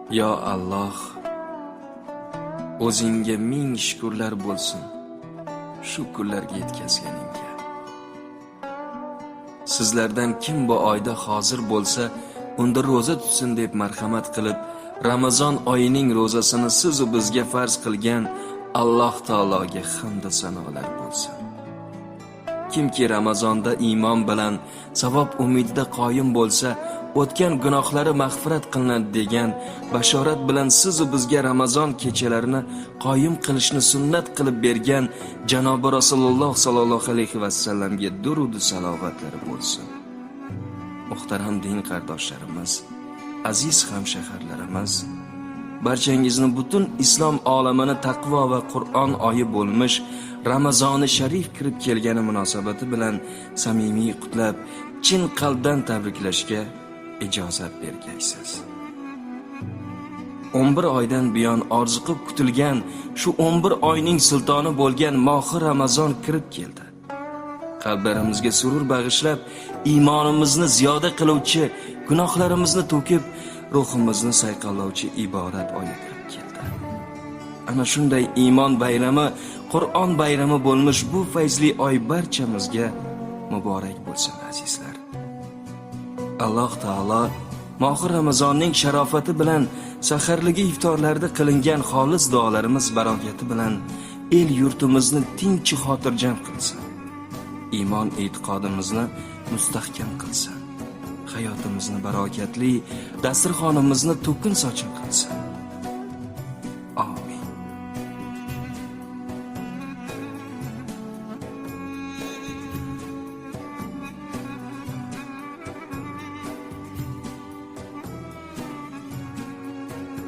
Yo Alloh, o'zingga ming shukrlar bo'lsin shu kunlarga yetkazganingga. Sizlardan kim bu oyda hozir bo'lsa, unda ro'za tutsin deb marhamat qilib, Ramazon oyining ro'zasini siz u bizga farz qilgan Alloh taologa hamd va sanolar bo'lsin. Kimki Ramazonda iymon bilan savob umidida qoyim bo'lsa, o'tgan gunohlari mag'firat qilinadi degan bashorat bilan siz u bizga Ramazon kechalarini qoyim qilishni sunnat qilib bergan janobi Rasululloh sollallohu alayhi vasallamga durud salovatlari bo'lsin. Muhtaram din qardoshlarimiz, aziz hamshaharlarimiz, barchangizni butun islom olamini taqvo va Qur'on oyi bo'lmish Ramazoni sharif kirib kelgani munosabati bilan samimiy qutlab, chin qalbdan tabriklashga ijozat bergaysiz. 11 oydan buyon orziqib kutilgan shu 11 oyning sultoni bo'lgan mohi Ramazon kirib keldi. Qalblarimizga surur bag'ishlab, iymonimizni ziyoda qiluvchi, gunohlarimizni to'kib, ruhimizni sayqallovchi ibodat oyi kirib keldi. Ana shunday iymon bayrami, Qur'on bayrami bo'lmish bu fayzli oy barchamizga muborak bo'lsin, azizlar. Alloh taolo mohi Ramazonning sharofati bilan saharligi iftorlarda qilingan xolis duolarimiz barakati bilan el yurtimizni tinch xotirjam qilsin. Iymon e'tiqodimizni mustahkam qilsin. Hayotimizni barokatli, dasturxonimizni to'kin sochin qilsin.